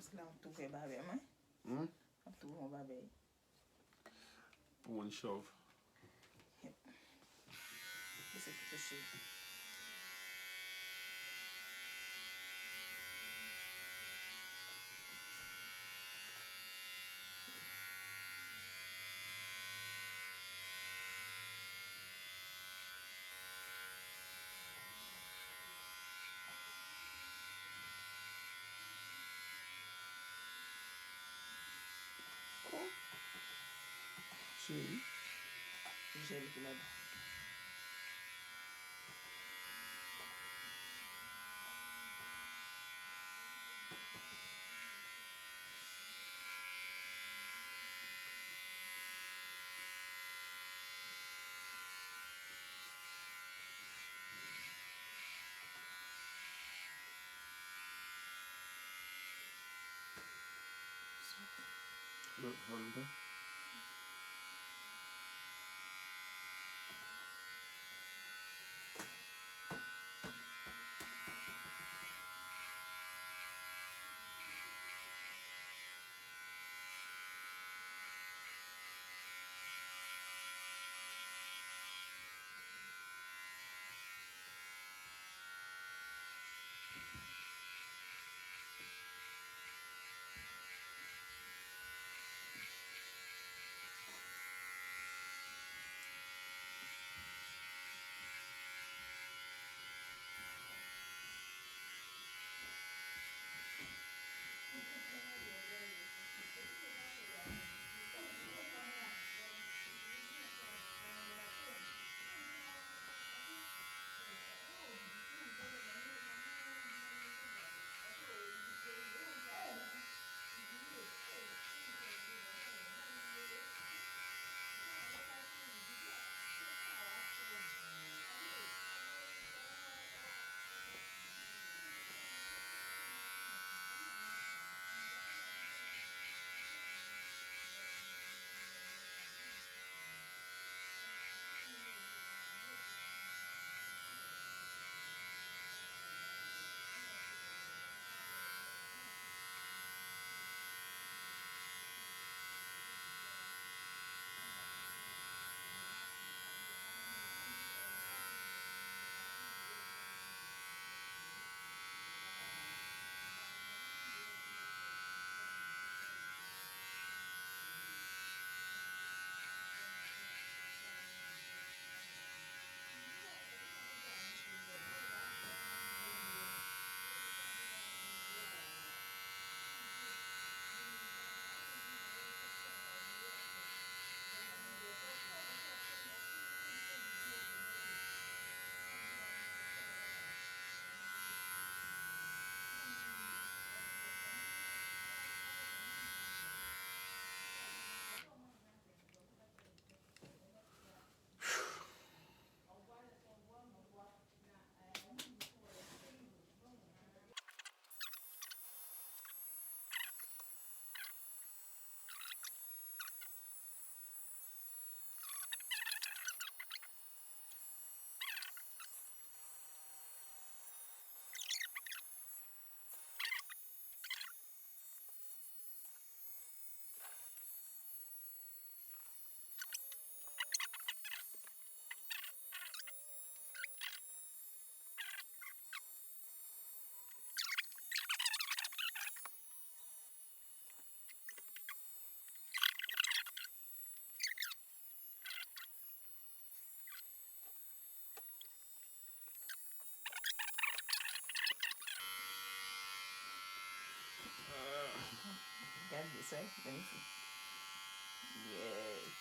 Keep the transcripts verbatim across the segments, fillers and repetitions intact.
Paske la, m ap tou fè babè mwen. Hmm? M ap tou fè yon babè. Pou moun chòv. Yep. Li se tou touche. Oh. Cheri. Jèl ki ladan. Lòt fwa ankò. Sè, let me see. Yes.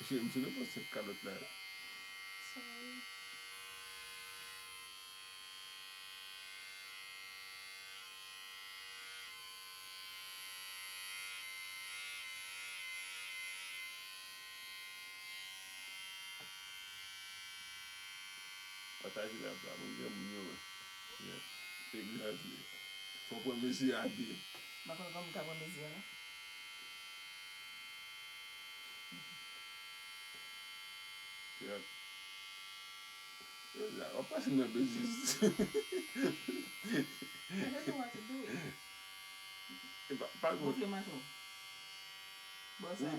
Mesye, m sou nenpòt senk kalòt la. Sorry. Pataje live la, ban granmoun yo wè. Yeah. Exactly. Fò pran mezi a byen. M pa konn kòman m ka pran mezi a la. Yeah. Yo la, w ap pase nan mezi. I don't know what to do. E pa, pa gon Gonfle mache w. Bò sa.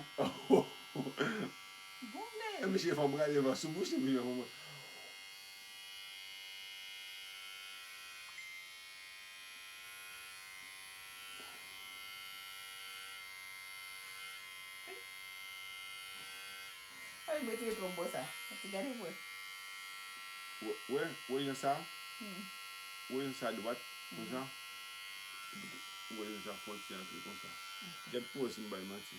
Gonfle. E mesye fè w prale van sou bouch li, mesye fè w prale. Ay, mwen tire twòp bò sa. Ti gade vre. Wè, wè, wè jan sa? Hmm. Wè jan sa dwat, konsa? Wè jan sa fon ti antre konsa. Ok. Gad kòman si m bay manti.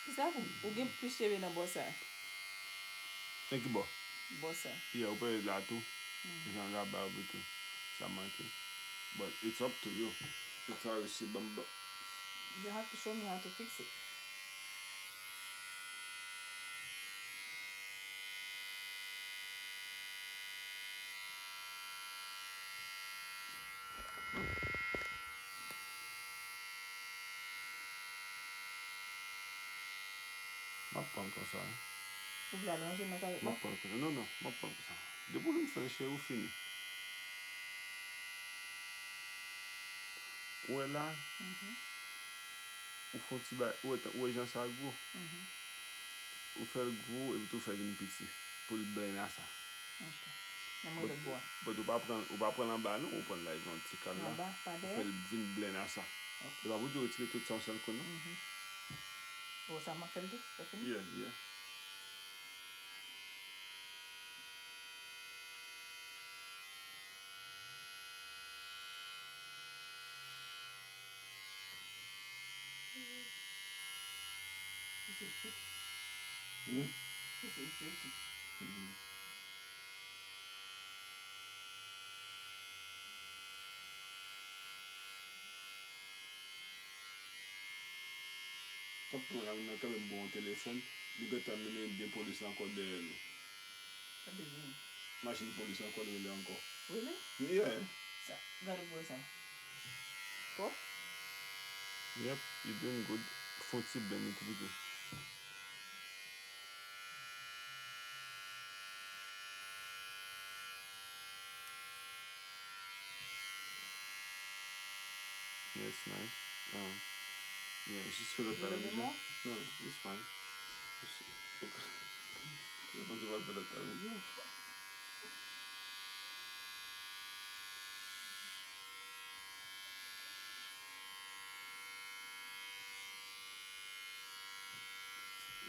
Kisa pou ou gen plis cheve nan bò sa? Nan ki bò? Bò sa. Yeah, ou pale la tou. Jan la ba ou tou. Sa manke. But it's up to you. It's how you see bamba. You have to show me how to fix it. M ap pran l konsa wi. Ou vle al ranje nan kay? M ap pran l konsa. Non, non, m ap pran l konsa. Depi w fin fè cheve ou fini. Ou wè la, ou fè yon ti bagay, ou wè, ou wè jan sa gwo. Ou fè l gwo epi tou fè vin piti pou l blen a sa. Ok. Men mwen lòt bò a. But ou pa pran, ou pa pran l anba non, ou pran l like yon ti kal la. Anba, pa dèyè? Ou fè l vin blen a sa. Ok. E pa pou di ou retire tout sa yon sèl kou non. Bon, sa m ap fè l tou, fè fini? Yeah, yeah. This is tricky. Hmm? This is tricky. Hmm. Kòm tou la, nou kanmenm bon telefòn, nou gentan mennen de polis ankò dèyè nou. Sa bezwen. Machin polis ankò, nou rele ankò. Really? Yeah. Sa, gade pou wè sa. Pwòp? Yep, you doing good. Fon ti blenn li tou piti. Yeah, it's nice. Um, yeah, jis fè lòt la menm jan. No, it's fine. Jis, ok. Yo panse w ap fè lòt la menm jan.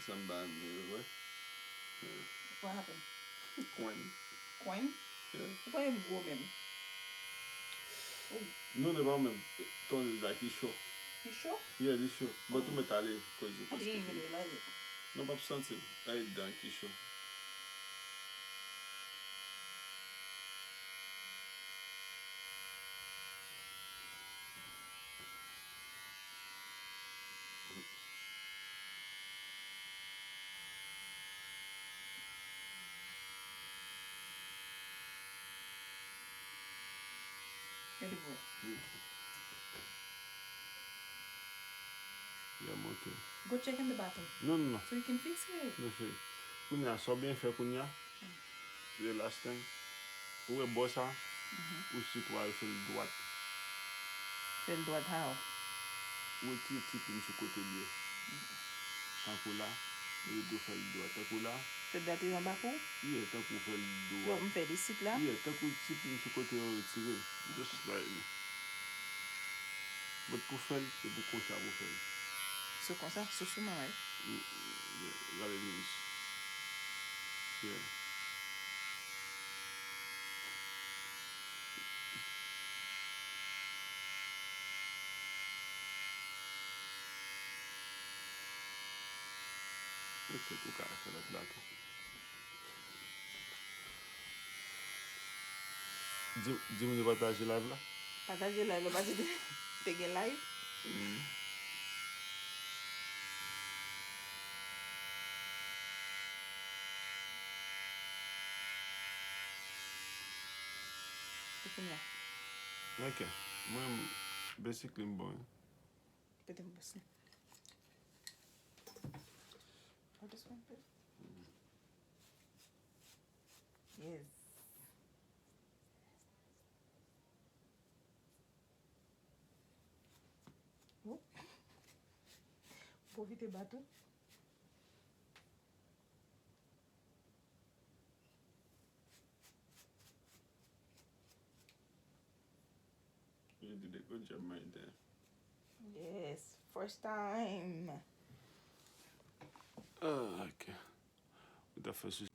Sa m pa renmen yo, wè. Yeah. What happened? Kwen. Kwen? Yeah. Ou pa menm gwo menm. Oh. Non, non, pa menm. Ton la ki cho. Ki cho? Yeah, li cho. But ou mèt ale koze. I didn't even realize it. Non, p ap santi l. Ay, dan ki cho. Gade pou wè. Yeah, I'm okay. Go check in the bathroom. Non, non, non. So you can fix it. Non, cheri. Kounye a, sa w byen fè kounye a. The last thing. Ou wè bò sa? Ou sitwaye fè l dwat. Fè l dwat how? Ou retire ti plim sou kote l ye. Tankou la. Ou tou fè l dwat. Tankou la. Fè dwat e anba kou? Yeah, tankou fè l Yo, dwat. M fè li sit la. Yeah, tankou ti plim sou kote yo retire. Just like. But pou fè l, se pou konsa pou fè l. Sou konsa, sou chouman, wi. Yeah, gade minis. Yeah. Ok, tou ka fè lòt la tou. Di, di moun yo pataje live la. Pataje live la, paske te, te gen live. Se kounye a. Ok. Mwen, basically, m bon. Pete m bòs li. What is one, babe? Yes. Woup. Pwofite bat ou. You did a good job, my dear. Yes, first time. Ah, ok. Ou ta fè sou